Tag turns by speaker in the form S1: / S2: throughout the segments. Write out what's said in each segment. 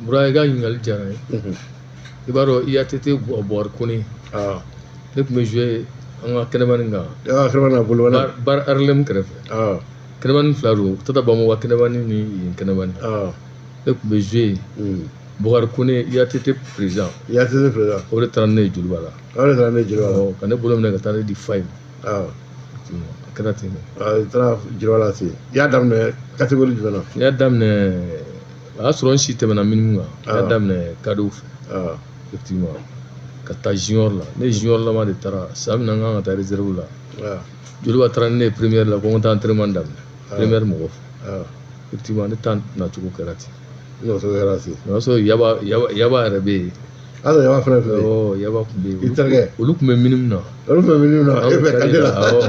S1: Bura, i ka ɲininkali diyara n ye. I b'a dɔn, IATT Bɔkari Kone, ne tun bɛ jouer an ka kɛnɛmani kan.
S2: Ah, kɛnɛmani na bolo.
S1: Bar Harlem kɛrɛfɛ. Kɛnɛmani fila don, Tata Bamako ka kɛnɛmani ni yen kɛnɛmani. Ne tun bɛ jouer. Bɔkari Kone, IATT président.
S2: IATT président.
S1: O de taara ni ne ye Joliba la.
S2: O de taara ne ye Joliba la.
S1: Ka ne bolo minɛ ka taa ne di fa in ma. A kɛra ten de.
S2: I taara Joliba la ten. I y'a daminɛ catégorie jumɛn na?
S1: N y'a daminɛ, o y'a sɔrɔ n si tɛmɛna minnu kan. N y'a daminɛ cadetw fɛ. Effectivement, ka taa junior la. Ne junior lama de taara san min na n kan ka taa réserve la. Joliba taara ni ne ye première la, ko n ka taa entraînement daminɛ première mɔgɔ fɛ. Effectivement, ne ta nacogo kɛra ten.
S2: N'o kɛra ten.
S1: O y'a sɔrɔ Yaba yɛrɛ bɛ yen.
S2: Hali Yaba fana tun bɛ yen.
S1: Awɔ, Yaba tun bɛ yen.
S2: I terikɛ.
S1: Olu tun bɛ minime na.
S2: Olu tun bɛ minime na, e bɛ cadet la.
S1: Awɔ.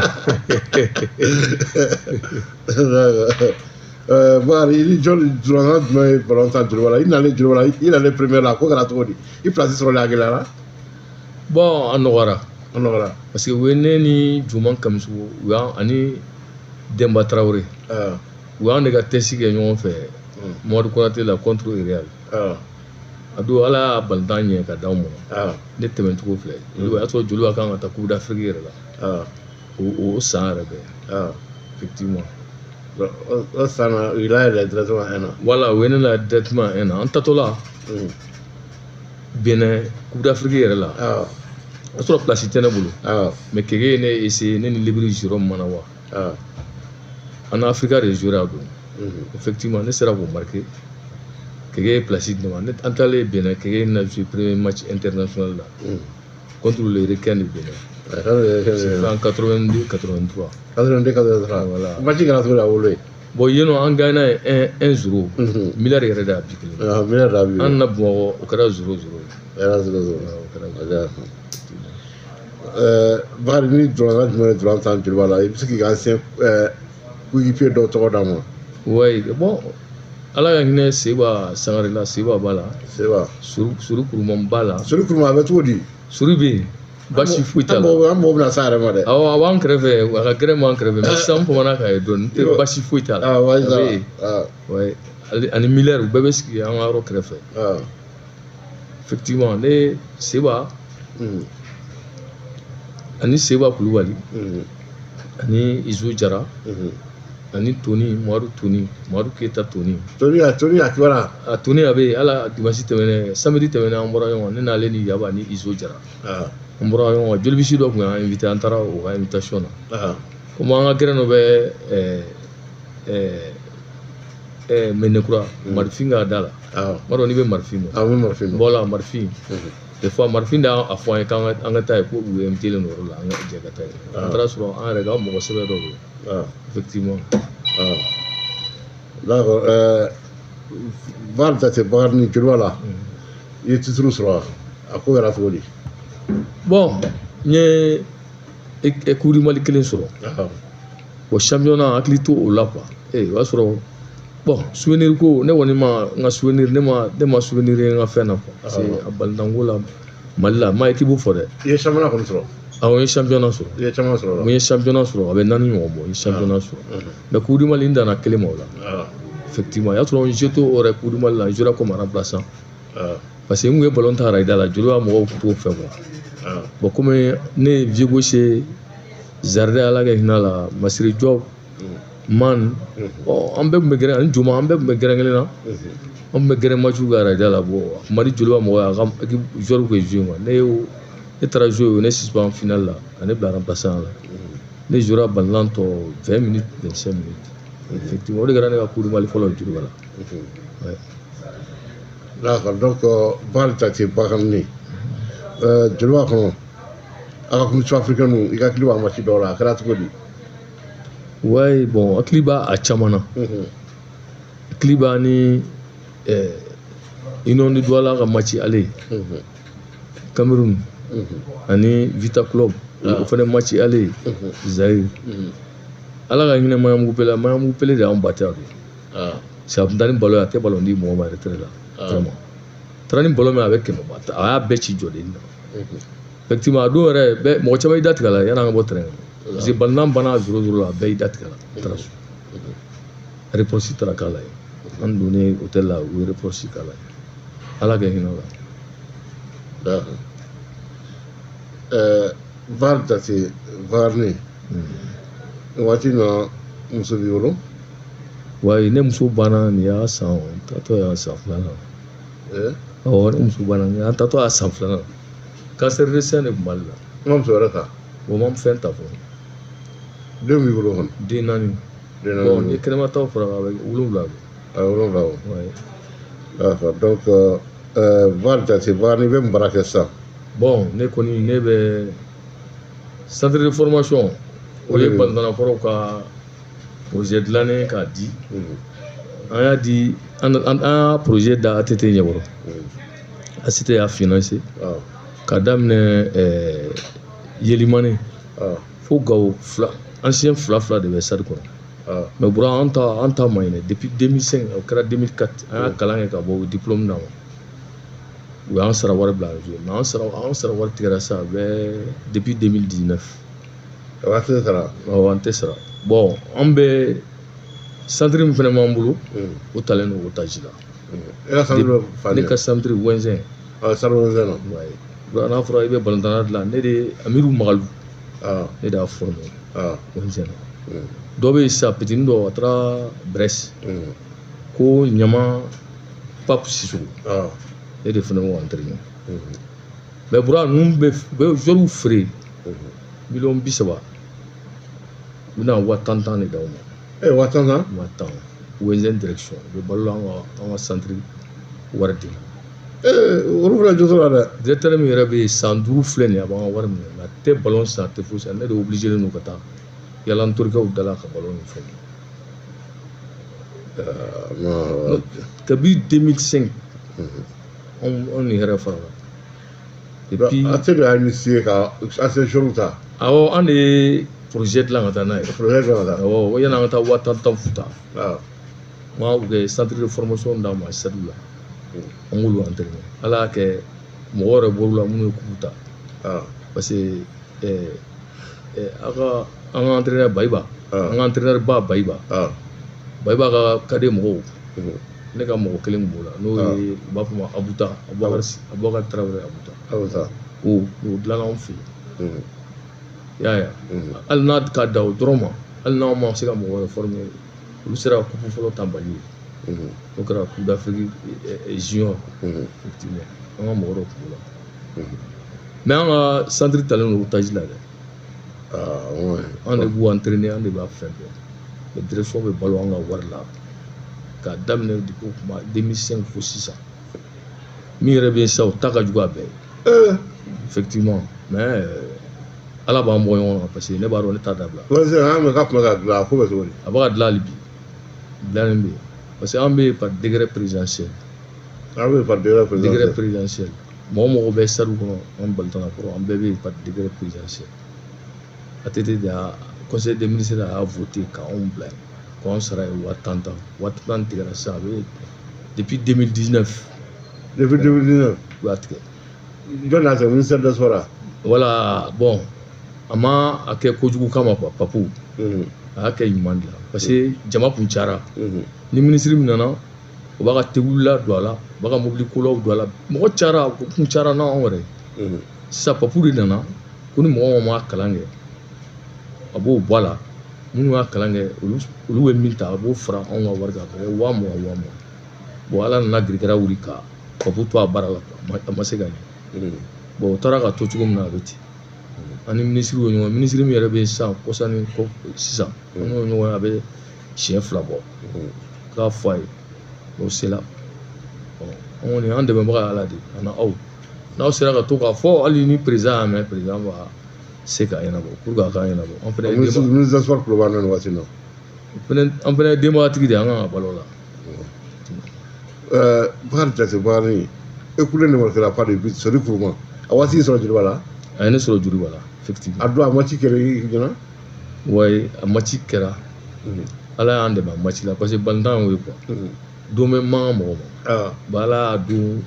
S2: Bakari, i ni jɔn durankan jumɛn ye balon tan Joliba la? I nalen Joliba la, i nalen première la, a ko kɛra cogo di? I place sɔrɔli a gɛlɛyara?
S1: Bon, a nɔgɔyara.
S2: A nɔgɔyara.
S1: Parce que u ye ne ni Juman Kamisogo, u y'an ani Denba Tarawele. U y'an de ka test kɛ ɲɔgɔn fɛ. Mamadu Konate la contre Real. A don, Ala y'a balontan ɲɛ ka d'anw ma. Ne tɛmɛcogo filɛ. O y'a sɔrɔ Joliba kan ka taa Coupe d'Afrique yɛrɛ la. O san yɛrɛ bɛɛ. Effectivement.
S2: O san na, u y'i layɛlɛ directement 1 na.
S1: Voilà, u ye ne la directement 1 na. An taatɔ la Benin Coupe d'Afrique yɛrɛ la. O y'a sɔrɔ place tɛ ne bolo. Mais Keke ye ne essayé, ne ni Libiri Jérôme Manawa. An ni Afrika de joué a don. Effectivement, ne sera k'o marqué. Keke ye place di ne ma. An taalen Benin, Keke ye na joué premier match international la. Contre le Requin de Benin. C'était en 82 83.
S2: 82 83.
S1: Voilà.
S2: Match kɛra cogo di a wolo ye?
S1: Bon, yen nɔ, an gagné 1-0. Miller yɛrɛ de y'a bi kelen.
S2: Ah, Miller de y'a bi.
S1: An nana Bamakɔ, o kɛra 0-0 ye.
S2: Kɛra 0-0.
S1: O kɛra 0.
S2: Bakari, ni durankan jumɛn ye duran tan Joliba la, i bɛ se k'i ka ancien coéquipier dɔw tɔgɔ d'a ma?
S1: Oui, bon, Ala ka hinɛ Seba Sangare la, Seba b'a la.
S2: Seba.
S1: Suru Kuruman b'a la.
S2: Suru Kuruma, a bɛ cogo di?
S1: Suru bɛ yen. Basi foyi t'a la.
S2: An mɔgɔ bɛna s'a yɛrɛ ma dɛ.
S1: Awɔ, a b'an kɛrɛfɛ, a ka gɛrɛn b'an kɛrɛfɛ, mais sisan n famana k'a ye dɔɔnin, n tɛ basi foyi t'a la.
S2: Ah, basi t'a
S1: A
S2: la.
S1: bɛ yen. Ouais. Ani Miller, u bɛɛ bɛ sigi an ka yɔrɔ kɛrɛfɛ. Effectivement, ne Seba ani Seba Kulubali ani Izo Jara ani Toni Madu, Toni Madu Keyita, Toni.
S2: Toni, a Toni a kibaruya.
S1: A Toni a bɛ yen. Ala, dimanche tɛmɛnen, samedi tɛmɛnen, an bɔra ɲɔgɔn, ne n'ale ni Yaba ni Izo Jara. An bɔra ɲɔgɔn kan, jolibisi dɔ tun y'an invité, an taara o ka invitation na. Komi an ka gɛrɛn dɔ bɛ Mɛnɛkura, Marifin ka da la. N b'a dɔn n'i bɛ Marifin dɔn.
S2: A bɛ Marifin dɔn.
S1: Voilà, Marifin. Des fois, Marifin de y'a fɔ an ye k'an ka taa yen, ko u ye invité nin yɔrɔ la, an ka jɛ ka taa yen. An taara sɔrɔ an yɛrɛ ka mɔgɔ sɛbɛ dɔ bɛ yen. Effectivement.
S2: D'accord. Bakari Jate, Bakari ni Joliba la, i ye titre sɔrɔ, a ko kɛra cogo di?
S1: Bon, n ye Coupe du Mali kelen sɔrɔ. Bon, championnat, hakili to o la quoi. Ee, o y'a sɔrɔ, bon, souvenir ko, ne kɔni ma n ka souvenir, ne ma souvenir ye n ka fɛn na quoi. Parce que a balontanko la Mali la, n ma équipe fɔ dɛ.
S2: I ye championnat kɔni sɔrɔ?
S1: Awɔ, n ye championnat sɔrɔ.
S2: I ye caman sɔrɔ o la.
S1: N ye championnat sɔrɔ, a bɛ 4 ɲɔgɔn bɔ, n ye championnat sɔrɔ. Mais Coupe du Mali, n danna kelen ma o la. Effectivement, o y'a sɔrɔ n joué o yɛrɛ Coupe du Mali la, n joué comme remplaçant. Parce que n kun ye ballon ta arayida la, Joliba mɔgɔw tun t'o fɛ quoi. Bon, comme ne ye Vieux Gaucher, Jardin, Ala ka hinɛ la, Masiri Diop, Man, bon, an bɛɛ tun bɛ gɛrɛn ani Joma, an bɛɛ tun bɛ gɛrɛn kelen na. An tun bɛ gɛrɛn match kɛ arayida la. Bon, a kun man di Joliba mɔgɔw ye, a ka équipe joueur kun ye joué quoi. Ne taara jouer, u ye ne suspend finale la, ka ne bila remplaçant la. Ne jouera ballon tɔ 20 minutes, 25 minutes. Effectivement, o de kɛra ne ka Coupe du Mali fɔlɔ Joliba la. Ouais.
S2: D'accord. Donc, Bakari Jate, Bakari ni Joliba kɔnɔ, a ka Coupe africaine, i ka hakili b'a match dɔw la, a kɛra cogo di?
S1: Ouais, bon, hakili b'a a caman na. Hakili b'a ni Union de Douala ka match aller. Cameroun ani Vita Club, o fana match aller Zaïre. Ala ka hinɛ Maɲanbugu Pele la, Maɲanbugu Pele de y'anw battu a don. Parce que a tun taa ni ballon ye, a tɛ ballon di mɔgɔ ma retrait la. Vraiment. Taara ni ballon min ye, a bɛ 100 bɔ, a y'a bɛɛ ci jɔden na. Effectivement, a don yɛrɛ, bɛɛ mɔgɔ caman y'i da tigɛ a la yanni an ka bɔ terrain kan. Parce que ballon banna 0-0 la, a bɛɛ y'i da tigɛ a la. A taara so. Réponse taara k'a la yen. An donnen hôtel la, u ye réponse k'a la yen. Ala kɛ hinɛ o la.
S2: D'accord. VAR jate VAR ne waati in na muso b'i bolo?
S1: Wayi, ne muso banna nin y'a san tatɔ y'a san filanan. Awɔ, ne muso banna nin y'an tatɔ y'a san filanan. Cancer de sein de tun b'ale la.
S2: I ma muso wɛrɛ ta?
S1: O ma fɛn ta fɔlɔ.
S2: Den b'i bolo kɔni?
S1: Den 4.
S2: Den 4.
S1: Bon, ni kɛnɛma taw fara a bɛ 7 bɔ.
S2: A bɛ 7 bɔ.
S1: Ouais.
S2: D'accord. Donc VAR jate VAR i bɛ mun baara kɛ sisan?
S1: Bon, ne kɔni ne bɛ centre de formation, o ye balontanna ka projet dilannen k'a di. An y'a di, an y'a projet da ATT ɲɛkɔrɔ. ATT y'a financé. Ka daminɛ Yelimane fo Gawo fila, ancien fila fila de bɛ stade kɔnɔ. Mais bura an ta ma ɲinɛ depuis 2005, o kɛra 2004, an y'a kalan kɛ ka bɔ o diplôme d'an ma. U y'an sara wari bila an mais an sara wari tigɛra sisan a bɛ depuis 2019.
S2: A tɛ sara?
S1: Awɔ, an tɛ sara. Bon, an bɛ centre min fana b'an bolo, o talen don otage la.
S2: E ka centre bɛ fan
S1: Ne ka centre Wɛnzɛn.
S2: Ah, centre Wɛnzɛn na.
S1: Ouais. N'a fɔra i bɛ balontanna dilan, ne de Amiru Magalu. Ne de y'a formé. Wɛnzɛn na. Dɔ bɛ yen sisan, petini dɔ, a taara Brest. Ko Ɲama Pape Sisoko. Ne de fana b'o entraîner. Mais bura ninnu bɛ joueurs feere miliyɔn 30. U bɛna 10 000 de d'aw ma.
S2: 10 000?
S1: 10 000. Wɛnzɛn direction. U bɛ balo an ka centre wari de la.
S2: Olu fana jo t'o la dɛ.
S1: Directeur min yɛrɛ bɛ yen san 5 filɛ nin ye, a b'an ka wari minɛ. Mais a tɛ ballon san, a tɛ foyi san. Ne de obligé don ka taa yala n terikɛw da la ka ballon ni fɛnw. Kabi 2005, anw ni hɛrɛ farala.
S2: Depuis a tɛ de y'a initié ka ancien joueur ta.
S1: Awɔ, an de ye projet dilan ka taa n'a ye.
S2: Projet dilan ka taa.
S1: Awɔ, yanni an ka taa 10 000 futa. N ka u kɛ centre de formation d'an ma stade la. An k'olu entraîner. Ala y'a kɛ mɔgɔ yɛrɛ bɔr'u la minnu ye coupe ta. Parce que an ka entraîneur Bayiba. An ka entraîneur ba Bayiba. Bayiba ka cadet mɔgɔw. Ne ka mɔgɔ kelen b'o la, n'o ye u b'a fɔ ma Abuta, Abubakar Tarawele Abuta.
S2: Abuta.
S1: O dilanna anw fɛ yen. I y'a ye hali n'a ka dan o dɔrɔn ma, hali n'anw ma se ka mɔgɔ wɛrɛ former, olu sera ka coupe fɔlɔ ta Mali ye. O kɛra Coupe d'Afrique junior. Effectivement, an ka mɔgɔ dɔ tun b'o la. Mais an ka centre talen don otage la dɛ. An de b'u entraîner, an de b'a fɛn bɛɛ. Mais direction bɛ balo an ka wari la. K'a daminɛ depuis o kuma 2005 fo sisan. Min yɛrɛ bɛ yen sisan, o ta ka jugu a bɛɛ ye. Effectivement, mais Ala b'an bɔ ɲɔgɔn na parce que ne b'a dɔn ne t'a dabila.
S2: Wɛnzɛn, an bɛ k'a tun bɛ ka dilan, a ko bɛ cogo di?
S1: A bɛ ka dilan hali bi. Dilannen bɛ yen. Parce que an bɛ yen par décret présidentiel.
S2: An bɛ yen par décret présidentiel.
S1: Décret présidentiel. Mɔgɔ mɔgɔ bɛ stade kɔnɔ, an balontanna kɔrɔ, an bɛɛ bɛ yen par décret présidentiel. ATT de y'a conseil des ministres y'a voté k'anw bila yen. K'anw sara ye 10 000 10 000 tigɛra sisan, a bɛ depuis 2019.
S2: Depuis 2019.
S1: U y'a tigɛ.
S2: Jɔn y'a tigɛ, ministère des sports?
S1: Voilà, bon, a ma a kɛ kojugu kama quoi, Papu. A y'a kɛ ɲuman de la parce que jama kun cayara. Ni ministre min nana, o b'a ka tebulila don a la, u b'a ka mobili kolaw don a la, mɔgɔ cayara, o kun cayara n'anw yɛrɛ ye. Sisan Papu de nana ko ni mɔgɔ mɔgɔ m'a kalan kɛ, a b'o bɔ a la. Minnu y'a kalan kɛ, olu bɛ min ta, a b'o fara anw ka wari kan, ka kɛ 20 000 20 000. Bon, Ala nana girikara wuli ka Papu to a baara la, a ma se ka ɲɛ. Bon, o taara ka to cogo min na, a bɛ ten. An ni minisiri ye ɲɔgɔn ye, minisiri min yɛrɛ bɛ yen sisan, kɔsa ni kɔ sisan, an n'o ye ɲɔgɔn ye, a bɛ siɲɛ 2 bɔ. K'a fɔ a ye, o sera. An kɔni, an dɛmɛbaga ye Ala de ye, ani aw. N'aw sera ka to k'a fɔ, hali ni président y'a mɛn, président b'a se k'a ɲɛnabɔ, pour que a k'a ɲɛnabɔ. An fana ye
S2: ministre des sports tulo b'an na nin waati in na.
S1: An fana ye denbayatigi de ye, an kan ka balo o la.
S2: Bakari Jate Bakari, e kulen de marquera pas de but, Sori Kuruma. A waati sɔrɔ Joliba la?
S1: A ye ne sɔrɔ Joliba la, effectivement.
S2: A don a match kɛra i ɲɛna?
S1: Ouais, a match kɛra. Ala y'an dɛmɛ a match la parce que balontan y'o ye quoi. Don bɛ man mɔgɔ ma. Bon, Ala y'a don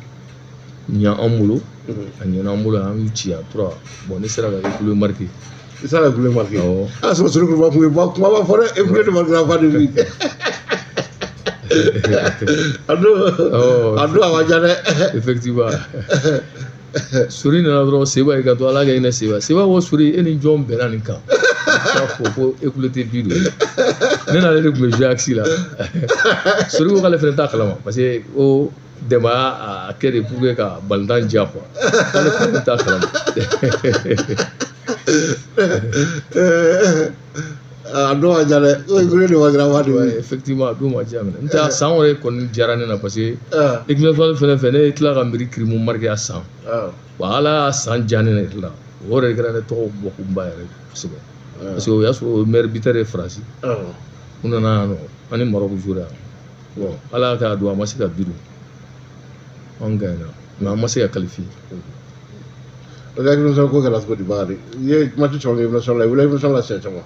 S1: ɲa an bolo. A ɲɛna an bolo, an y'u ci a tora. Bon, ne sera ka Ekule marqué.
S2: I sera ka Ekule marqué?
S1: Awɔ.
S2: A sɔrɔ Sori Kuruma kun ye kuma b'a fɔ dɛ, Ekule de marquera pas de but. A don a ma diya dɛ.
S1: Effectivement. Sori nana dɔrɔn Seba y'i kanto Ala ka hinɛ Seba. Seba ko Sori e ni jɔn bɛnna nin kan? K'a fɔ ko e kulo tɛ bi don. Ne n'ale de tun bɛ jouer axe la. Sori ko k'ale fana t'a kalama parce que ko Dɛnba y'a kɛ de pour que ka balontan diya quoi. K'ale fana t'a kalama.
S2: A don ma diya dɛ. Ko e kulo de ma kɛra waati min.
S1: Effectivement a don ma diya minɛ. N tɛ a san yɛrɛ kɔni diyara ne na parce que équipe nationale fɛnɛ fɛ ne ye tila ka Meri Kirimu marqué a san. Bon Ala y'a san diya ne yɛrɛ la. O yɛrɛ kɛra ne tɔgɔ bɔkunba yɛrɛ kosɛbɛ. Parce que o y'a sɔrɔ o meilleur buteur ye Faransi. U nana yan nɔ an ni Maroc joué yan. Bon Ala y'a kɛ a don a ma se ka bi don. An gagnera mais an ma se ka qualifier.
S2: O ka équipe nationale ko kɛra cogo di Bakari? I ye match caman kɛ équipe nationale la, i wulila équipe nationale la siɲɛ caman.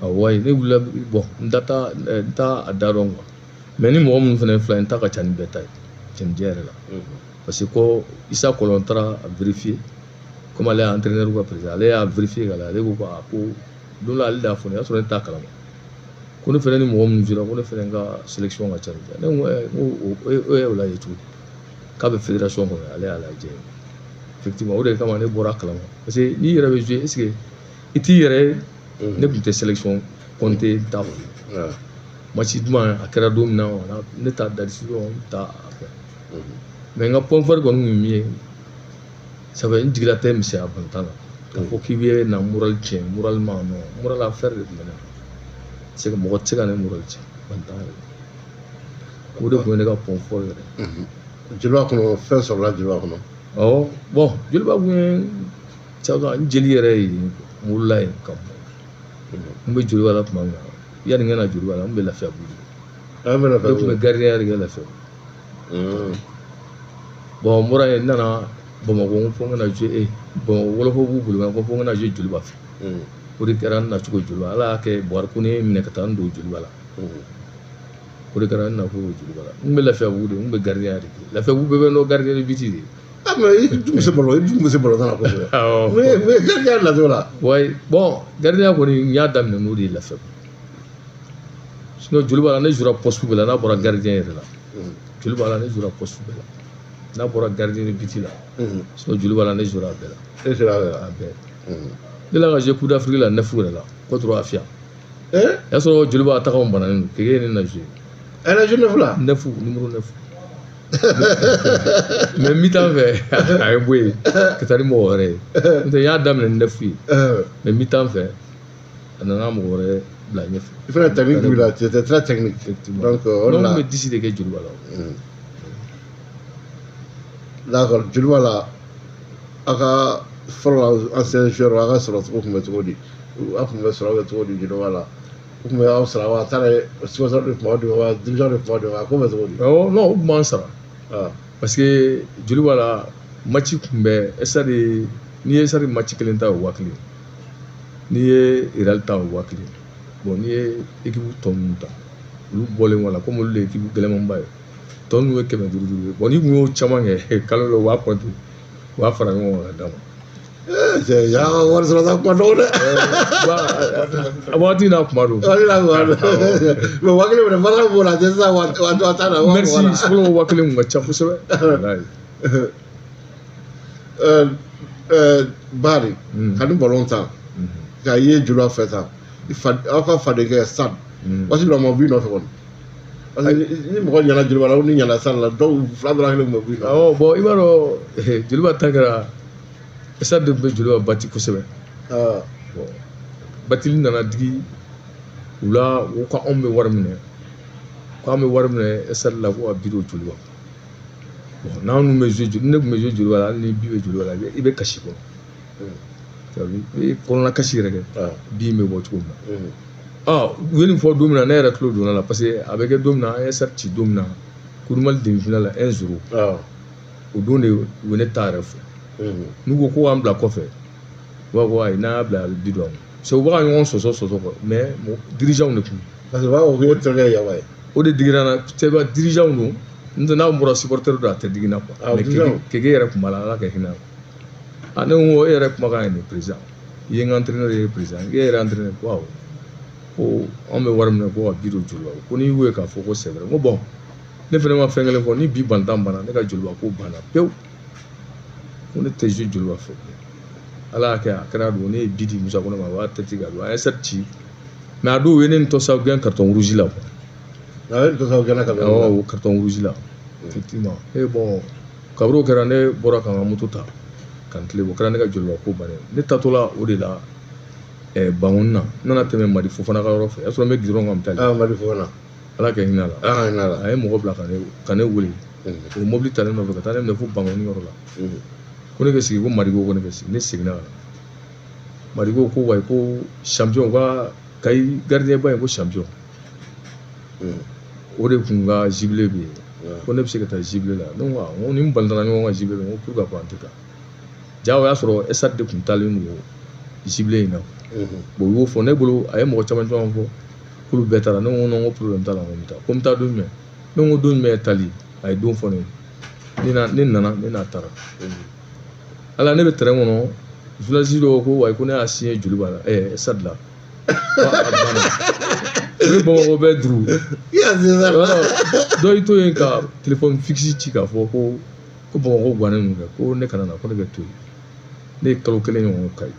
S1: Awɔ ne wulila bon n t'a a da dɔn quoi. Mais ni mɔgɔ minnu fana ye fila ye n ta ka ca ni bɛɛ ta ye cɛnjɛ yɛrɛ la. Parce que ko Issa Kɔlɔn taara a vérifier comme ale y'a entraîneur ka président ale y'a vérifier ka la ale ko a ko don dɔ ale de y'a fɔ ne ye o y'a sɔrɔ ne t'a kalama. Ko ne fana ni mɔgɔ minnu jouera ko ne fana ka sélection ka ca ni ne ko e y'o lajɛ cogo di? K'a bɛ fédération kɔnɔ ale y'a lajɛ. Effectivement o de kama ne bɔra a kalama parce que n'i yɛrɛ bɛ jouer est ce que i t'i yɛrɛ ye. Ne tun tɛ sélection compter n t'a fɔ. Match duman a kɛra don min na ne t'a décision n t'a fɛ. Mais n ka point fort kɔni kun ye min ye sabu n jigila tɛ misɛnya balontan na. K'a fɔ k'i bɛ na moral tiɲɛ moralement non moral affaire de tun bɛ ne na. Mɔgɔ tɛ se ka ne moral tiɲɛ balontan yɛrɛ. O de tun ye ne ka point fort yɛrɛ.
S2: Joliba kɔnɔ fɛn sɔrɔla Joliba kɔnɔ.
S1: Awɔ bon Joliba kun ye n jeli yɛrɛ ye n wolola yen ka bɔ. N bɛ Joliba la tuma min na yanni n ka na Joliba la n bɛ Lafiyabugu de.
S2: Ne
S1: tun bɛ gardien de kɛ Lafiyabugu. Bon n bɔra yen n nana Bamakɔ fo n ka na jouer Bamakɔ wɔlɔfɔ b'u bolo ko fo n ka na jouer Joliba fɛ. O de kɛra n nacogo Joliba Ala y'a kɛ Buhari ko ne ye n minɛ ka taa n don Joliba la. O de kɛra n nacogo Joliba la. N bɛ Lafiyabugu de n bɛ gardien de kɛ Lafiyabugu bɛɛ bɛ n dɔn gardien de but de.
S2: Ah mais i dun bɛ se ballon i dun bɛ se ballon na kosɛbɛ.
S1: Awɔ.
S2: Mais gardien nacogo la.
S1: Ouais bon gardien kɔni n y'a daminɛ n'o de ye Lafiyabugu. Sinon Joliba la ne jouera poste bɛɛ la n'a bɔra gardien yɛrɛ la. Joliba la ne jouera poste bɛɛ la. N'a bɔra gardien de but la. Sinon Joliba la ne jouera a bɛɛ la.
S2: E sera a bɛɛ la.
S1: A bɛɛ. Ne la ka jouer Coupe d'Afrique la 9 yɛrɛ la contre Afia.
S2: O
S1: y'a sɔrɔ Joliba tagaw bananen don Keke ye ne na jouer.
S2: E na jouer 9 la?
S1: 9 numéro 9. Mais mi-temps fɛ a ye bɔ yen ka taa ni mɔgɔ wɛrɛ ye. N'o tɛ n y'a daminɛ ni 9 ye. Mais mi-temps fɛ a nana mɔgɔ wɛrɛ bila ɲɛfɛ.
S2: I fana technique b'i la, c'était très technique.
S1: Effectivement.
S2: Donc o de la.
S1: Non n bɛ 10 de kɛ Joliba la.
S2: D'accord Joliba la a ka fɔlɔ la ancien joueur a ka sɔrɔ cogo tun bɛ cogo di? A tun bɛ sɔrɔ kɛ cogo di Joliba la? U tun bɛ aw sara wa a taara sponsor de tun b'aw dɛmɛ wa dirigeant de tun b'aw dɛmɛ a ko bɛ cogo di?
S1: Awɔ non u tun b'an sara. Parce que Joliba la match tun bɛ stade n'i ye stade match kelen ta o 1000 n'i ye Real ta o 1000 bon n'i ye équipe tɔ ninnu ta olu bɔlen wala komi olu de ye équipe gɛlɛnmanba ye tɔ ninnu ye 500 500 ye bon n'i kun y'o caman kɛ kalo la u b'a compter u b'a fara ɲɔgɔn kan ka d'a ma.
S2: Cɛ ya wari sɔrɔ ta kuma dɔgɔ dɛ.
S1: A waati n'a kuma don.
S2: Waati n'a kuma don. Mais 1000 fana baara b'o la a tɛ sisan 50,000 na.
S1: Merci fɔlɔ 1000 kun ka ca kosɛbɛ. Walayi.
S2: Bari ka ni balon tan k'a ye Joliba fɛ tan aw ka fadenkɛ Stade waati dɔ ma b'i nɔfɛ kɔni. Parce que ni mɔgɔ ɲɛna Joliba la ou ni ɲɛna Stade la dɔw fila dɔrɔn kelen tun bɛ b'i nɔfɛ.
S1: Awɔ bon i b'a dɔn Joliba ta kɛra Stade de tun bɛ Joliba bati kosɛbɛ. Bon batili nana digi u la u ko anw bɛ wari minɛ k'an bɛ wari minɛ Stade la ko ka bi don Joliba. Bon n'anw bɛ jouer ne tun bɛ jouer Joliba la hali ni bi bɛ Joliba la i bɛ kasi kɔnɔ. I bɛ kɔnɔna kasi yɛrɛ kɛ bi in bɛ bɔ cogo min na. U ye nin fɔ don min na ne yɛrɛ tulo donna la parce que a bɛ kɛ don min na an ye Stade ci don min na Coupe du Mali demi-finale la 1-0. O don de u ye ne ta yɛrɛ fɔ. N'u ko k'an bila kɔfɛ u b'a fɔ ayi n'an y'a bila a bɛ bi don an kun. Parce que u bɛ ka ɲɔgɔn sɔsɔ quoi mais dirigeants de kun.
S2: Parce que u b'a fɔ k'e terikɛ ye Yaba ye.
S1: O de digira n na cɛba dirigeants don n'o tɛ n'a bɔra supporter don a tɛ digi n na quoi. Mais Keke yɛrɛ kun b'a la Ala ka hinɛ a la. Ne ko e yɛrɛ kumakan ye nin président i ye n ka entraîneur ye président e yɛrɛ entraîneur ko awɔ ko anw bɛ wari minɛ ko ka bi don Joliba ko n'i y'u ye k'a fɔ ko c'est vrai n ko bon Ne fana ma fɛn kelen fɔ, ni bi balontan banna, ne ka Joliba ko banna pewu. Ko ne tɛ jouer Joliba fɛ. Ala y'a kɛ a kɛra don, ne ye bi di Musa Kɔnɛ ma, a b'a tɛti ka don, an ye sɛti ci. Mais a dɔw ye ne ni Tɔsa gɛn carton rouge la quoi.
S2: A ye Tɔsa gɛnna ka
S1: Awɔ, o carton rouge la. Effectivement. Et bon, kabini o kɛra, ne bɔra ka n ka moto ta ka n tilen, o kɛra ne ka Joliba ko bannen. Ne taatɔla o de la Bankoni na, n nana tɛmɛ Madi Fofana ka yɔrɔ fɛ. O y'a sɔrɔ n bɛ goudron kan, n bɛ taa.
S2: Ah, Madi Fofana.
S1: Ala ka hinɛ a la.
S2: Ala ka hinɛ a la.
S1: A ye mɔgɔ bila ka ne wele. O ye mobili ta ne nɔfɛ ka taa ne minɛ fo Bankoni yɔrɔ la. Ko ne ka sigi, ko Madi ko ne ka sigi. Ne seginna ka na. Madi ko wayi, ko champion ka Kayi gardien ba in, ko champion. O de kun ka jubilé bɛ yen. Ko ne bɛ se ka taa jubilé la. Ne ko n ko ni n balontanna ɲɔgɔn ka jubilé la, n ko pourquoi pas an tɛ taa. Ja o y'a sɔrɔ Stade de kun taalen don jubilé in na. Bon, u y'o fɔ ne bolo, a ye mɔgɔ caman caman fɔ k'olu bɛɛ taara. Ne ko non, n ko problème t'a la, n ko n bɛ taa. Ko n bɛ taa don jumɛn? Ne ko don jumɛn ye tali? A ye don fɔ ne ye. Ne nana, ne n'a taara. Ala, ne bɛ terrain kɔnɔ, journaliste dɔw ko wayi, ko ne y'a signé Joliba la, Stade la. A banna. O ye Bamakɔ bɛɛ duru. Dɔ y'i to yen ka téléphone fixe ci k'a fɔ ko Bamakɔ gannen don kɛ, ko ne kana na, ko ne bɛ to yen. Ne ye kalo kelen ɲɔgɔn Kayi.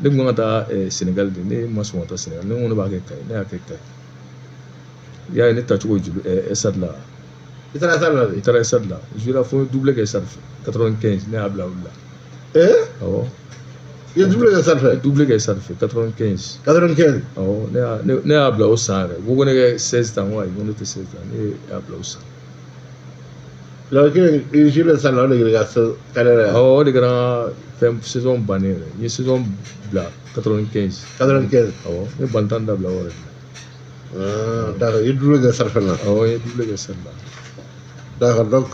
S1: Ne tun kan ka taa Sénégal de, ne ma sɔn ka taa Sénégal. Ne ko ne b'a kɛ Kayi, ne y'a kɛ Kayi. I y'a ye ne tacogo joli Stade la.
S2: I taara Stade la de?
S1: I taara Stade la. Je la fo doublé kɛ Stade fɛ. 95, ne y'a bila olu la. Awɔ.
S2: I ye doublé kɛ Stade fɛ?
S1: Doublé kɛ Stade fɛ 95.
S2: 95.
S1: Awɔ, ne y'a bila o san yɛrɛ. Ko ne kɛ 16 tan, ko ayi, ko ne tɛ 16 tan, ne y'a bila o san.
S2: La kelen i joué Stade la, o de kɛra ka carrière.
S1: Awɔ, o de kɛra fɛn saison bannen yɛrɛ. N ye saison bila 95.
S2: 95.
S1: Awɔ, ne balontan dabila o yɛrɛ de la.
S2: Ah, d'accord, i ye doublé kɛ Stade fɛ na.
S1: Awɔ, n ye doublé kɛ Stade la.
S2: D'accord, donc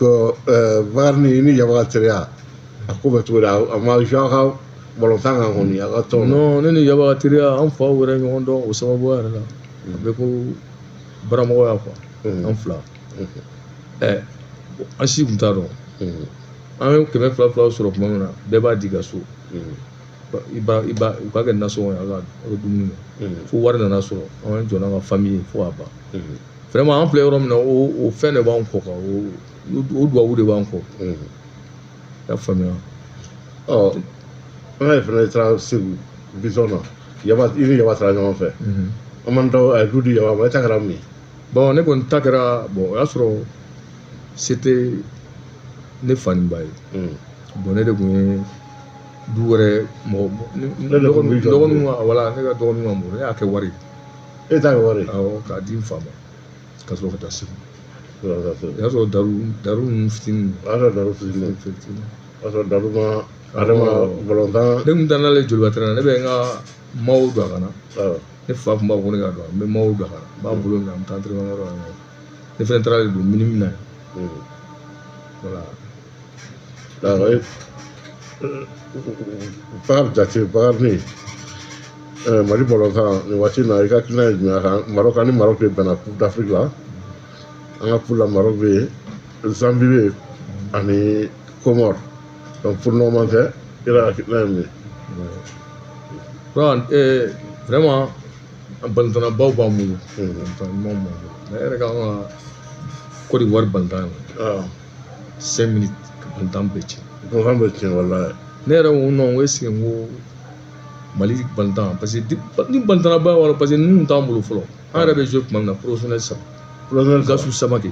S2: Bakari ni i ni Yaba ka teriya, a ko bɛ cogo di? A ma joué aw ka balontan kan kɔni, aw ka tɔn na?
S1: Non, ne ni Yaba ka teriya, an faw yɛrɛ ɲɔgɔn dɔn o sababuya yɛrɛ la. A bɛ ko baramɔgɔya quoi, an fila. An si tun t'a dɔn. An ye 200 200 sɔrɔ tuma min na, bɛɛ b'a di ka so. I ba u k'a kɛ nasɔngɔ ye, aw ka dumuni kɛ. Fo wari nana sɔrɔ, an jɔ n'an ka famille ye fo k'a ban. Vraiment, an filɛ yɔrɔ min na, o fɛn de b'an kɔ kan, o duwawu de b'an kɔ. I y'a faamuya?
S2: Ɔ, an yɛrɛ fana taara Segu Bisɔn na, Yaba, i ni Yaba taara ɲɔgɔn fɛ. An m'an taw, a ye du di Yaba ma, e ta kɛra mun ye?
S1: Bon, ne kɔni ta kɛra, bon, o y'a sɔrɔ c'était ne faniba ye. Bon, ne de kun ye du wɛrɛ mɔgɔ, dɔgɔninw ka, wala ne ka dɔgɔninw ka mɔgɔ, ne y'a kɛ wari
S2: ye. E ta kɛ wari ye?
S1: Awɔ, k'a di n fa ma, ka sɔrɔ ka taa Segu. O y'a sɔrɔ daru ninnu fitinin.
S2: O y'a sɔrɔ daru fitinin. O y'a sɔrɔ daru ma ale ma balontan.
S1: Ne kun taa n'ale Joliba terrain na, ne bɛ n ka maaw don a kan na. Ne fa kun b'a fɔ ko ne ka don, n bɛ maaw don a kan na, n b'a bolo minɛ, an bɛ taa entraînement yɔrɔ la ɲɔgɔn fɛ. Ne fana taara de don minime na yen. Voilà.
S2: D'accord. Bakari Jate, Bakari ni Mali balontan nin waati in na, i ka hakilina ye jumɛn kan Maroc? Ani Maroc de bɛnna Coupe d'Afrique la. An ka poule la, Maroc bɛ yen, Zambie bɛ yen ani Comore. Donc pour le moment tɛ, i yɛrɛ hakilina ye mun ye?
S1: Bon, vraiment, balontannabaw b'an bolo. Balontan ɲumanw b'an bolo. Mais e yɛrɛ ka an ka Côte d'Ivoire balontan ye 5 minutes ka balontan bɛɛ tiɲɛ.
S2: Balontan bɛɛ tiɲɛ walayi.
S1: Ne yɛrɛ ko non, n ko est ce que n ko Mali balontan, parce que ni balontanna ba b'a la, parce que ninnu t'an bolo fɔlɔ. An yɛrɛ bɛ jouer tuma min na, professionnel saba.
S2: Professionnel saba.
S1: Gasu Samake.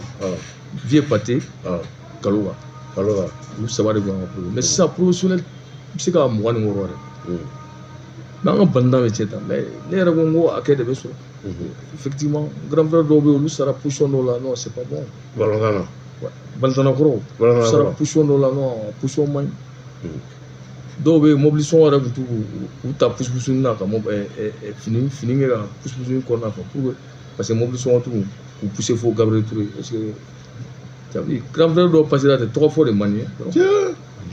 S1: Vieux Paté. Kaloga.
S2: Kaloga.
S1: Olu saba de b'an ka pro. Mais sisan professionnel bɛ se ka 26 yɛrɛ. Mais an ka balontan bɛ tiɲɛ tan. Mais ne yɛrɛ ko n ko hakɛ de bɛ sɔrɔ. Effectivement, grand frère dɔw bɛ yen, olu sara position dɔw la, non, c'est pas bon.
S2: Balontan na.
S1: Balontanna kɔrɔw. Sara position dɔw la, non, position man ɲi. Dɔw bɛ yen, mobili sɔngɔ yɛrɛ tun t'u k'u ta pusu na ka fini fini kɛ ka pusu kɔnɔna fɛ pour que, parce que mobili sɔngɔ t'u k'u pousser fo Gabriel Touré. Est-ce que grand frère dɔw passera ten, tɔgɔ fɔ de man di ye.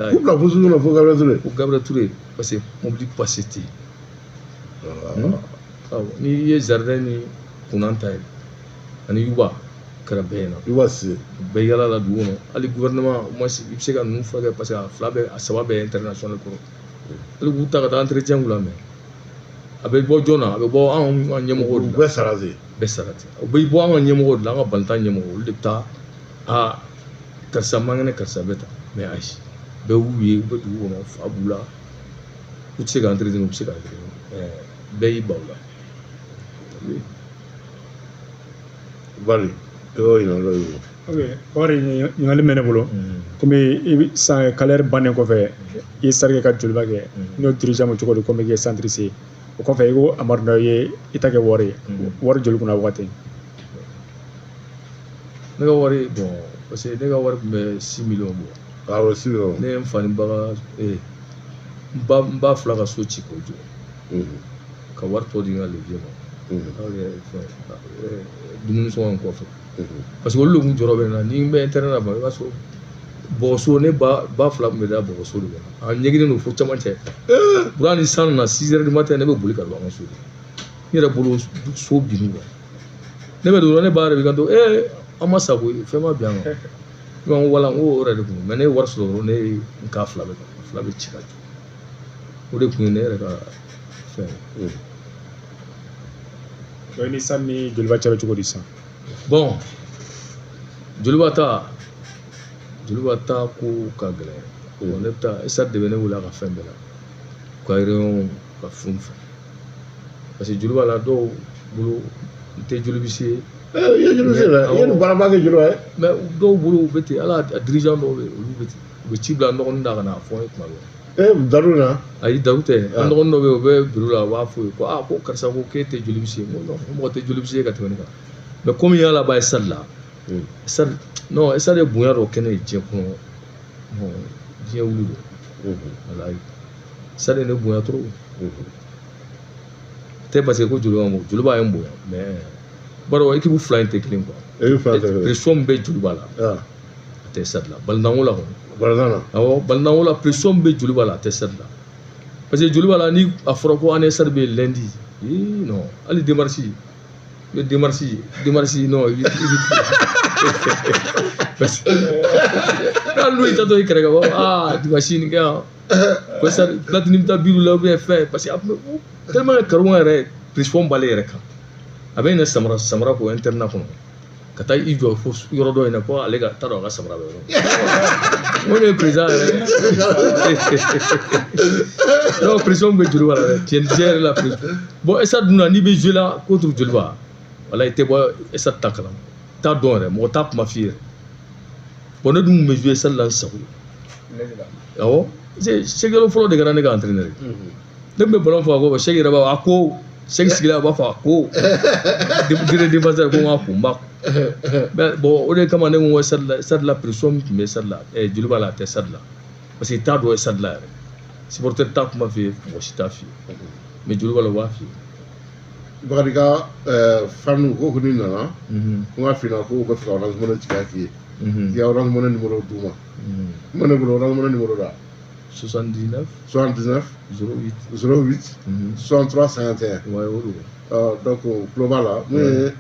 S2: K'u bila pusu na fo Gabriel Touré.
S1: Fo Gabriel Touré, parce que mobili passé tɛ yen. Awɔ, n'i ye jardin ni kunnan ta ye ani Yuba kɛra bɛɛ ɲɛna.
S2: Yuba Sise.
S1: Bɛɛ yala la dugu kɔnɔ, hali gouvernement au moins i bɛ se ka ninnu furakɛ, parce que a fila bɛɛ, a saba bɛɛ international kɔrɔ. Hali k'u ta ka taa entretien k'u la, mais a bɛ bɔ jɔn na? A bɛ bɔ anw ka ɲɛmɔgɔw de la.
S2: U bɛɛ sara ten.
S1: Bɛɛ sara ten. O bɛ bɔ an ka ɲɛmɔgɔw de la, an ka balontan ɲɛmɔgɔw, olu de bɛ taa Aa karisa man kɛnɛ, karisa bɛ tan, mais ayi, bɛɛ y'u ye, u bɛ dugu kɔnɔ, fa b'u la, u tɛ se ka entraîner, u bɛ se ka entraîner, bɛɛ y'i ban o la.
S2: Bari i b'o ɲininkali dɔ ye.
S3: Ok, Bakari, ɲininkali bɛ ne bolo. Komi i bɛ san carrière bannen kɔfɛ, i ye sari kɛ ka Joliba kɛ, n'o dirigeant ma cogo di, komi i kɛ centre ye, o kɔfɛ i ko Amadu Ndaw ye i ta kɛ wari ye, wari joli kunna waati?
S1: Ne ka wari, bon, parce que ne ka wari tun bɛ 6 millions bɔ.
S2: Awɔ, 6 millions.
S1: Ne ye n fa ni ba ka n ba fila ka so ci k'o jɔ. Ka wari tɔ di n ka levier ma. Fɛn dumuni sɔngɔ in kɔfɛ. Parce que olu de kun jɔrɔ bɛ n na, ni n bɛ internet la, i b'a sɔrɔ bɔgɔso, ne ba fila tun bɛ da bɔgɔso de kɔnɔ. A ɲɛginnen don fo camancɛ. Buran ni san nana 6 heures du matin, ne bɛ boli ka don an ka so de. N yɛrɛ bolo so binni quoi. Ne bɛ don dɔrɔn, ne ba yɛrɛ b'i kanto, an ma sa koyi, fɛn ma bin an kan. Ne ko wala, n ko o yɛrɛ de kun, mais ne ye wari sɔrɔ dɔrɔn, ne ye n k'a fila bɛɛ fila bɛ ci ka jɔ. O de kun ye ne yɛrɛ ka fɛn ye.
S3: Donc ni san ni Joliba cɛ bɛ cogo di sisan?
S1: Bon, Joliba ta ko ka gɛlɛn. Bon, ne bɛ taa Stade de bɛ ne wele a ka fɛn bɛɛ la. U ka réunion, ka fɛn fɛn. Parce que Joliba la, dɔw bolo n tɛ jolibisi ye.
S2: I ye jolibisi dɛ, i ye nin baaraba kɛ Joliba ye.
S1: Mais dɔw bolo u bɛ ten, ala a dirigeant dɔw bɛ yen, olu bɛ ten. U bɛ ci bila n dɔgɔnin da ka na a fɔ n ye tuma bɛɛ.
S2: Daru na?
S1: Ayi, daru tɛ. An dɔgɔnin dɔ bɛ yen, u bɛ bureau la, u b'a fɔ ye ko aa ko karisa ko k'e tɛ jolibisi ye. N ko non, mɔgɔ tɛ jolibisi ye ka tɛmɛ ne kan. Mais komi y'ala ba ye Stade la, Stade non, Stade ye bonya dɔ kɛ ne ye diɲɛ kɔnɔ. Bon, diɲɛ wuli don. Walayi. Stade ye ne bonya trop. Tɛ parce que ko Joliba ma, Joliba ye n bonya, mais b'a dɔn équipe fila in tɛ kelen quoi.
S2: Équipe fila tɛ kelen.
S1: Pression min bɛ Joliba la, a tɛ Stade la. Balontanko la kɔni.
S2: Balontan na.
S1: Awɔ, balontanko la, pression min bɛ Joliba la, a tɛ Stade la. Parce que Joliba la, ni a fɔra ko an Stade bɛ lundi, ii non, hali démarche, i bɛ démarche non, i bɛ parce que hali n'o y'i tatɔ i kɛrɛfɛ, b'a fɔ aa dimanche nin kɛ yan, ko Stade Platini bɛ taa bi la ou bien fɛn, parce que a tun bɛ tellement que Karonga yɛrɛ pression b'ale yɛrɛ kan. A bɛ ɲinɛ samara ko internat kɔnɔ ka taa i jɔ fo yɔrɔ dɔ in na ko ale ka t'a dɔn a ka samara bɛ yɔrɔ min. N ko ne ye président yɛrɛ. Non, pression bɛ Joliba la dɛ, tiɲɛ yɛrɛ la pression. Bon, Stade dun na, n'i bɛ jouer la contre Joliba, wala i tɛ bɔ Stade ta kalama, i t'a dɔn yɛrɛ, mɔgɔ t'a kuma f'i ye yɛrɛ. Bon, ne dun tun bɛ jouer Stade la n sago ye. Awɔ, parce que Cheikh fɔlɔ de kɛra ne ka entraîneur ye. Ne tun bɛ ballon faga ko Cheikh yɛrɛ b'a fɔ a ko Cheikh sigilen a b'a fɔ a ko dire défenseur ko n k'a ko n b'a ko. Mais bon, o de kama ne ko Stade la, Stade la pression min tun bɛ Stade la, Joliba la, a tɛ Stade la. Parce que i t'a dɔn Stade la yɛrɛ. Supporter t'a kuma f'i ye, mɔgɔ si t'a f'i ye. Mais Joliba la, u b'a f'i ye.
S2: Bakari ka fanu ko n'i nana, ko n ka f'i ɲɛna ko u bɛ fɛ ka Orange Money tigɛ k'i ye. K'i ka Orange Money numéro d'u ma. N ma ne bolo Orange Money numéro la.
S1: 79
S2: 79
S1: 08
S2: 08 63 51.
S1: Ouais, o don.
S2: Donc o tulo b'a la mun ye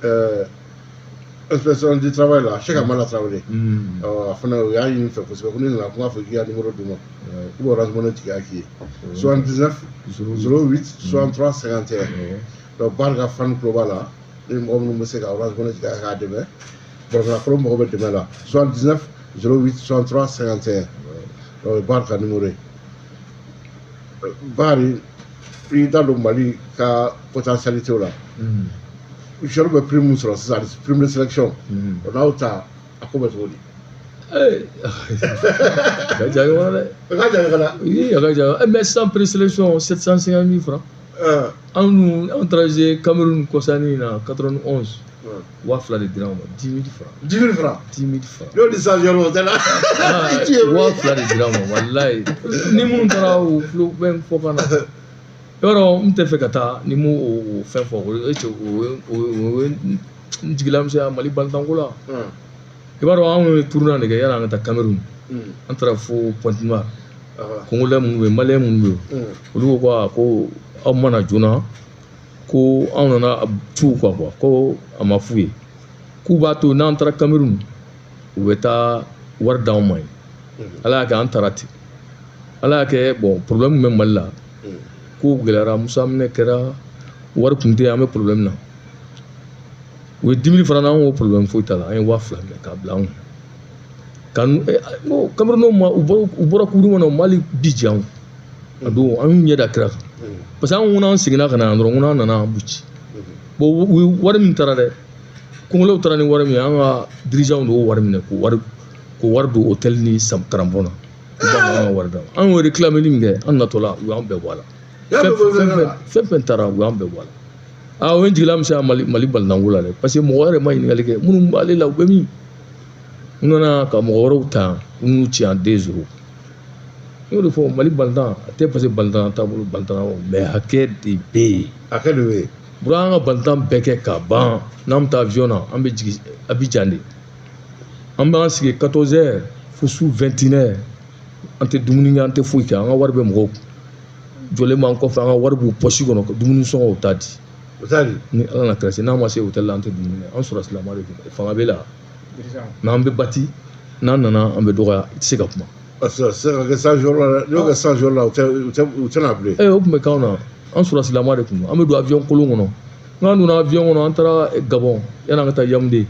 S2: inspection du travail la, Cheikh Amala Traoré. A fana o y'a ɲini n fɛ kosɛbɛ ko n'i nana ko n k'a fɔ k'i ka numéro d'u ma. K'u bɛ Orange Money tigɛ k'i ye. 79 08 63 51. Donc Bakari ka fan tulo b'a la, ni mɔgɔ minnu bɛ se ka Orange Money tigɛ k'a dɛmɛ, Burkina mɔgɔ bɛ dɛmɛ la. 79 08 63 51. Donc Bakari ka numéro ye. Bakari, i da don Mali ka potentialité la. Joueur bɛ prime min sɔrɔ sisan, prime de sélection, o n'aw ta a ko bɛ cogo di?
S1: A ka jan ɲɔgɔn na dɛ.
S2: A ka jan ɲɔgɔn na.
S1: Oui, a ka jan. Mais sisan présélection 750 000 francs. Anw dun, anw taara jouer Cameroun kɔsannin na 91. 2000 de dira anw ma, 10 000 francs.
S2: 10 000 francs.
S1: 10 000 francs.
S2: N'o di sisan joueur o tɛ la.
S1: 2000 de dira anw ma, walayi. Ni minnu taara o tulo bɛ fɔ ka na. I b'a dɔn n tɛ fɛ ka taa ni m'o o fɛn fɔ, o ye cɛ o ye n jigila misɛnya Mali balontanko la. I b'a dɔn anw ye tournoi de kɛ yanni an ka taa Cameroun. An taara fo Pointe Noire. Congolais minnu bɛ yen, Malien minnu bɛ yen, olu ko ko aw mana joona, ko anw nana cu quoi, ko a ma f'u ye. K'u b'a to n'an taara Cameroun, u bɛ taa wari d'anw ma yen. Ala y'a kɛ an taara ten. Ala y'a kɛ bon, problème min bɛ Mali la, ko gɛlɛyara, Musa minɛ kɛra, wari kun tɛ yen, an bɛ problème na. U ye 10 000 francs d'an ko problème foyi t'a la, an ye 2000 minɛ k'a bila an kun. Ka Cameroun ma u bɔra Coupe du Monde na Mali bi jan a don an y'u ɲɛ da kira kan parce que an ko n'an seginna ka na yan dɔrɔn ko n'an nana an b'u ci bon u ye wari min taara dɛ Congolais taara ni wari min ye an ka dirigeants de y'o wari minɛ k'o wari don hôtel ni karamɔgɔ na u b'a an ka wari d'a ma an y'o réclamer min kɛ an natɔla u y'an bɛɛ bɔ a la fɛn taara u y'an bɛɛ bɔ a la aa o ye n jigila misɛnya Mali balontanko la dɛ parce que mɔgɔ yɛrɛ ma ɲininkali kɛ minnu b'ale la u bɛ min u nana ka mɔgɔ wɛrɛw ta u n'u ci en 2-0 n y'o de fɔ Mali balontan a tɛ parce que balontan t'a bolo balontan mais hakɛ de bɛ yen
S2: hakɛ de bɛ yen
S1: bura an ka balontan bɛɛ kɛ k'a ban n'an bɛ taa avion na an bɛ jigin Abidjan de an b'an sigi 14h fo su 21h an tɛ dumuni kɛ an tɛ foyi kɛ an ka wari bɛ mɔgɔw kun jɔlen b'an kɔfɛ an ka wari b'u pɔsi kɔnɔ dumuni sɔngɔw t'a di ni ala na kɛra n'an ma se hôtel la an tɛ dumuni kɛ an sɔrɔ silama de kun fanga bɛ la n'an bɛ bati n'an nana an bɛ dɔgɔya i tɛ se ka kuma.
S2: Parce que se ka kɛ 100 jours la dɛ n'o kɛ 100 jours la u tɛ na bilen.
S1: O tun bɛ k'anw na an sɔrɔ silama de kun an bɛ don avion kolon kɔnɔ n'an donna avion kɔnɔ an taara Gabon yanni an ka taa Yaoundé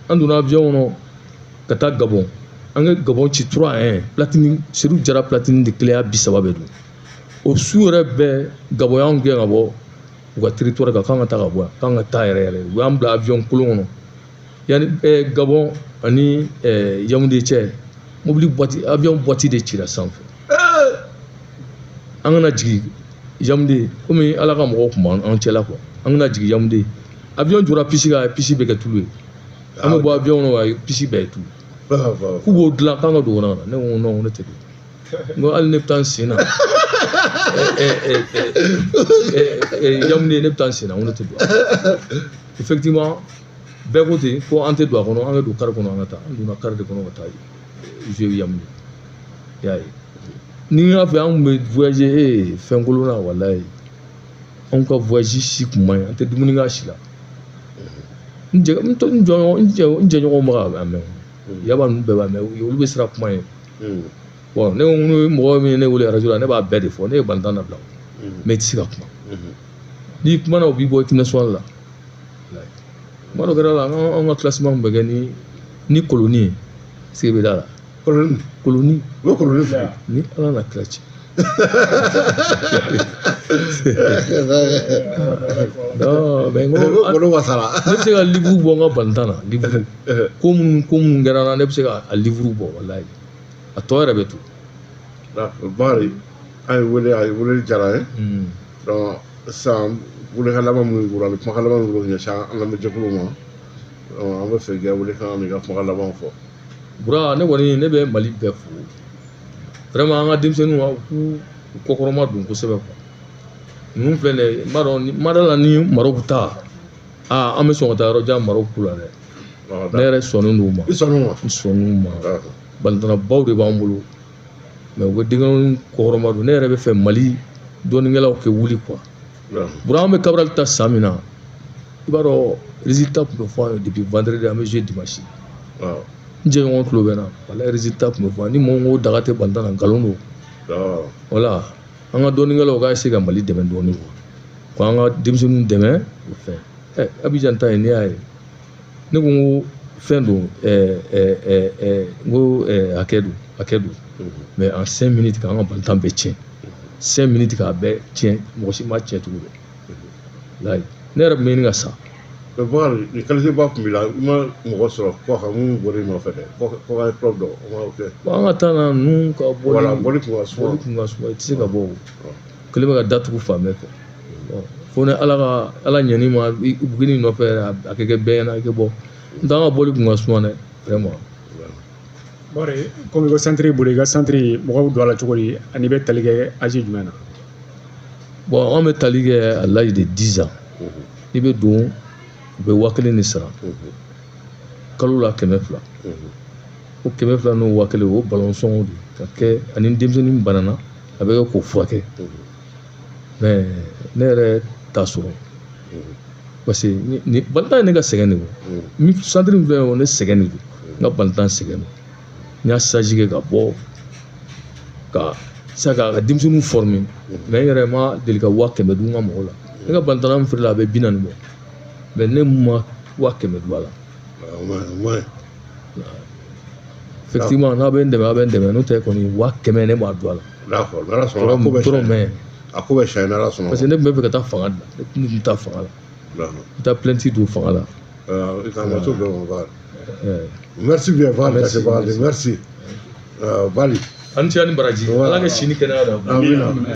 S1: an donna avion kɔnɔ ka taa Gabon an ka Gabon ci 3-1 Platini Seydou Jara Platini de kelenya 30 bɛ don o su yɛrɛ bɛɛ Gabon y'anw gɛn ka bɔ u ka territoire kan k'an ka taa ka bɔ yan k'an ka taa yɛrɛ yɛrɛ u y'an bila avion kolon kɔnɔ yanni Gabon ani Yaoundé cɛ mobili boîte avion boîte de cira sanfɛ an kana jigin Yaoundé komi ala ka mɔgɔw kun b'an cɛla quoi an kana jigin Yaoundé avion jɔra piste kan piste bɛ kɛ tulu ye an bɛ bɔ avion kɔnɔ piste bɛɛ ye tulu k'u b'o dilan k'an ka don kɔnɔ ka na ne ko non ne tɛ don n ko hali ne bɛ taa n sen na Yaoundé ne bɛ taa n sen na n ko ne tɛ don effectivement bɛɛ ko ten ko an tɛ don a kɔnɔ an ka don kari kɔnɔ an ka taa an donna kari de kɔnɔ ka taa jouer Yaoundé i y'a ye ni n y'a fɛ an kun bɛ voyager fɛn kolon na walayi anw ka voyage si kun man ɲi an tɛ dumuni k'a si la n jɛɲɔgɔnw bɛ k'a mɛn yaba ninnu bɛɛ b'a mɛn olu bɛ siran kuma ye bon ne ko mɔgɔ min ye ne wele arajo la ne b'a bɛɛ de fɔ ne ye balontan dabila mais i tɛ se ka kuma n'i kumana u b'i bɔ équipe nationale la kuma dɔ kɛra la an ka classement bɛ kɛ ni koloni ye sigi bɛ da la koloni
S2: u bɛ koloni fili
S1: ni ala na kira ci non mais n ko
S2: kolon wasara
S1: ne bɛ se ka livre bɔ n ka balontan na livre ko minnu kɛra n na ne bɛ se ka a livre bɔ walayi a tɔ yɛrɛ bɛ to.
S2: Bakari an ye wele a ye weleli diyara an ye donc sisan welekan laban minnu bolo ani kumakan laban minnu bolo ɲɛsin an lamɛnjɛkulu ma an bɛ fɛ k'i ka welekan n'i ka kumakan laban fɔ.
S1: Bura ne kɔni ne bɛ Mali bɛɛ fo vraiment an ka denmisɛnninw u k'u kɔkɔrɔma don kosɛbɛ quoi ninnu filɛ nin ye n b'a dɔn n ma da la ni Maroc ta aa an bɛ sɔn ka taa yɔrɔ jan Maroc la dɛ ne yɛrɛ sɔnnen don u ma
S2: i sɔnn'u ma
S1: n sɔnn'u ma balontannabaw de b'an bolo mais u bɛ denmisɛnninw kɔkɔrɔma don ne yɛrɛ bɛ fɛ Mali dɔnnikɛlaw kɛ wuli quoi Bura an bɛ Cabral ta san min na i b'a dɔn résultat tun bɛ fɔ an ye depuis vendredi an bɛ jouer dimanche n jɛɲɔgɔn tulo bɛ n na walayi résultat tun bɛ fɔ ni mɔgɔ ko daga tɛ balontan na nkalon don wala an ka dɔnnikɛlaw ka essayer ka Mali dɛmɛ dɔɔnin quoi k'an ka denmisɛnninw dɛmɛ o fɛn Abidjan ta ye n'i y'a ye ne ko n ko fɛn don n ko hakɛ don mais en 5 minutes k'an ka balontan bɛɛ tiɲɛ 5 minutes k'a bɛɛ tiɲɛ mɔgɔ si ma tiɲɛ cogo bɛɛ walayi ne yɛrɛ tun bɛ ɲini ka sa.
S2: Mais Bakari ni qualité ba tun b'i la i ma mɔgɔ sɔrɔ kɔkan mun bɔra i nɔfɛ dɛ kɔkan club dɔ o ma kɛ.
S1: Bon an ka taa na ninnu ka bɔli
S2: voilà bɔli tun ka suma
S1: bɔli tun ka suma i tɛ se ka bɔ o kelen bɛ ka datugu fan bɛɛ fɛ fo ni ala ka ala ɲɛn'i ma buguni nɔfɛ a kɛ bɛɛ ɲɛna i kɛ bɔ n tɛ an ka bɔli tun ka suma dɛ vraiment.
S3: Bakari komi i ko centre bolo i ka centre mɔgɔw don a la cogo di ani i bɛ tali kɛ âge jumɛn na.
S1: Bon an bɛ tali kɛ à l'âge de 10 ans i bɛ don u bɛ 1000 de sara kalo la 200 o 200 n'o 1000 o balon sɔngɔ de ka kɛ ani denmisɛnnin banana a bɛ kɛ k'o furakɛ mais ne yɛrɛ t'a sɔrɔ parce que ni balontan ye ne ka sɛgɛn de don centre min filɛ o ne sɛgɛn de don n ka balontan sɛgɛn don n y'a stage kɛ ka bɔ ka sa ka denmisɛnninw former mais n yɛrɛ ma deli ka 100 000 dun n ka mɔgɔ la ne ka balontanna min feere la a bɛ 40 bɔ mais ne ma 100 000 dun a la. Effectivement, n'a bɛ n dɛmɛ, a bɛ n dɛmɛ, n'o tɛ kɔni 100 000 ne b'a don a la.
S2: D'accord, n'Ala sɔnna a ko bɛ
S1: Dɔrɔmɛ.
S2: A ko bɛ siɲɛ, n'Ala sɔnna.
S1: Parce que ne tun bɛ fɛ ka taa fanga de la, ne tun tɛ taa fanga la. N bɛ taa plainte don fanga la.
S2: I ka ma t'o bɛɛ ma Bakari. Merci bien Bakari.
S1: Merci,
S2: Bakari, merci. Bali.
S1: An ni ce, ni baraji. Ala ka si ni kɛnɛya d'a ma.
S2: Amina.